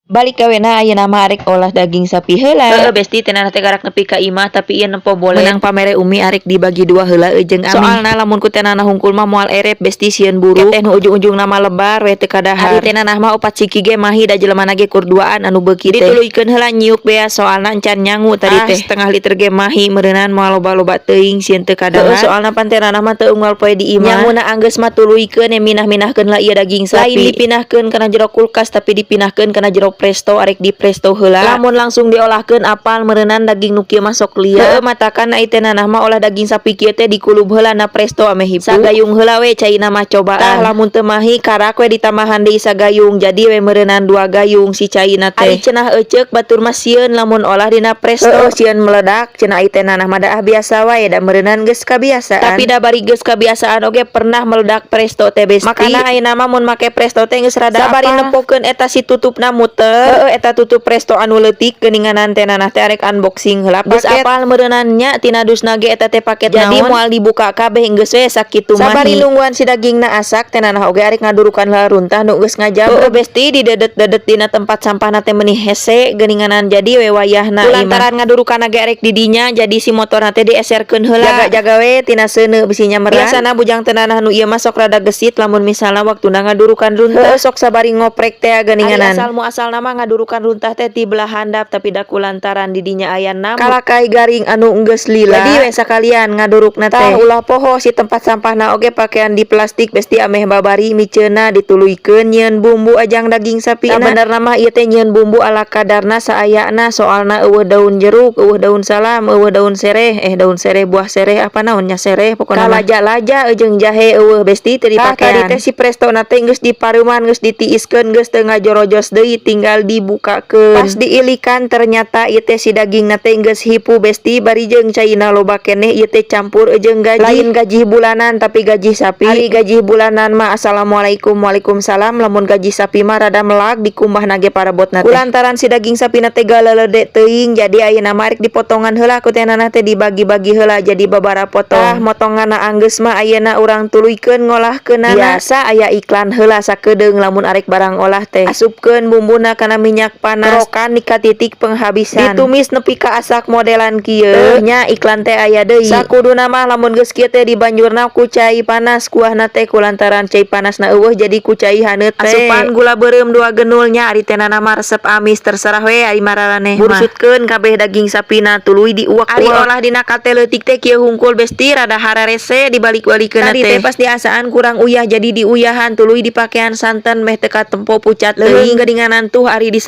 Balik gawena, ayeuna mah arek olah daging sapi heula. Heeh, Besti, teh teh karak nepi ka imah, tapi ieu nempo boleh. Menang pamere Umi arek dibagi dua heula jeung Ami. Soalna lamun ku teh nanah hungkul mah moal erep, Besti, sieun buruk. Teh nu ujung-ujungna mah lebar we teu kadahar. Ari teh nanah mah opat siki ge mahi, da jelemana ge kur duaan anu beuki teh. Dituluykeun heula nyiuk bea, soalna encan nyangu tadi teh. Setengah liter ge mahi meureunan, moal loba-loba teuing sieun teu kadahar. Heeh, soalna pan teh nanah mah teu unggal poe di imah. Nyanguna anggeus mah tuluykeun minah-minahkeun lah ieu daging sapi. Lain dipinahkeun kana jero kulkas, tapi dipinahkeun kana jero presto, arek di presto heula. Lamun langsung diolahkeun, apal meureunan daging nu kieu mah sok liat. Heueuh, matakan ai teh nanah mah olah daging sapi kieu teh dikulub heula na presto ameh hipu. Sagayung heula we caina mah cobaan. Tah, lamun teu mahi karak we ditambahan deui sagayung, jadi we meureunan dua gayung si caina teh. Ari cenah eceuk batur mah sieun lamun olah dina presto. Heueuh, sieun meledak cenah, ai teh nanah mah da ah biasa wae, da meureunan geus kabiasaan. Tapi da bari geus kabiasaan oge pernah meledak presto teh, Besti. Makana ayeuna mah mun make presto teh geus rada sabari nempokeun eta si tutupna muter. Heeh, eta tutup presto anu leutik geuninganan. Teh nanah teh arek unboxing heula paket. Geus apal meureunan nya tina dusna ge eta teh paket naon. Jadi moal dibuka kabeh, geus we sakitu mahi. Sabari nungguan si dagingna asak, teh nanah oge arek ngadurukan heula runtah nu geus ngajabreg. Heeh, Besti, didedet-dedet dina tempat sampahna teh meuni hese geuninganan, jadi we wayahna. Lantaran ngadurukan ge arek di dinya, jadi si motorna teh dieserkeun heula. Jaga-jaga we tina seuneu bisi nyameran. Biasana bujang teh nanah nu ieu mah sok rada gesit lamun misalna waktuna ngadurukan runtah. Heueuh, sok sabari ngoprek teh geuninganan. Ari asal muasalna mah ngadurukan runtah teh ti belah handap, tapi da kulantaran di dinya aya nambut kalakai garing anu enggeus lila, jadi we sakalian ngadurukna teh. Tah, ulah poho si tempat sampahna oge pakean di plastik, Besti, ameh babari miceuna. Dituluykeun nyieun bumbu ajang daging sapi. Tah, benerna mah ieu teh nyieun bumbu ala kadarna, saayana, soalna euweuh daun jeruk, euweuh daun salam, euweuh daun sereh, eh, daun sereh, buah sereh, apa naon nya, sereh pokona mah. Kalaja-laja jeung jahe euweuh, Besti, teu dipakean. Tadi teh si presto na teh geus dipareuman, geus ditiiskeun, geus teu ngajorojos deui, tinggal dibukakeun. Pas diilikan ternyata ieu teh si dagingna teh geus hipu, Besti, bari jeung caina loba keneh. Ieu teh campur jeung gaji, lain gaji bulanan tapi gaji sapi. Ari gaji bulanan mah assalamualaikum waalaikumsalam, lamun gaji sapi mah rada melag dikumbahna ge parabotna teh. Kulantaran si daging sapina teh galelede teuing, jadi ayeuna mah rek dipotongan heula ku teh nanah teh, dibagi-bagi heula jadi babaraha potong. Tah, motonganna anggeus mah ayeuna urang tuluykeun ngolahkeunana. Biasa aya iklan heula sakedeung lamun arek barang olah teh. Asupkeun bumbuna kana minyak panas, kerokan ka titik penghabisan, ditumis nepi ka asak modelan kieu nya. Iklan teh aya deui. Sakuduna mah lamun geus kieu teh dibanjurna ku cai panas kuahna teh. Kulantaran cai panasna euweuh, jadi ku cai haneut teh. Asupan gula beureum dua genul nya, ari teh mah resep amis, terserah we ari mararaneh mah. Bursutkeun kabeh daging sapina, tuluy diuak. Ari olah dina kate leutik teh kieu hungkul, Besti, rada hararese dibalik-balikeun teh. Tadi teh pas diasaan kurang uyah, jadi diuyahan, tuluy dipakean santan meh teu katempo pucat teuing geuninganan. Tuh, ari di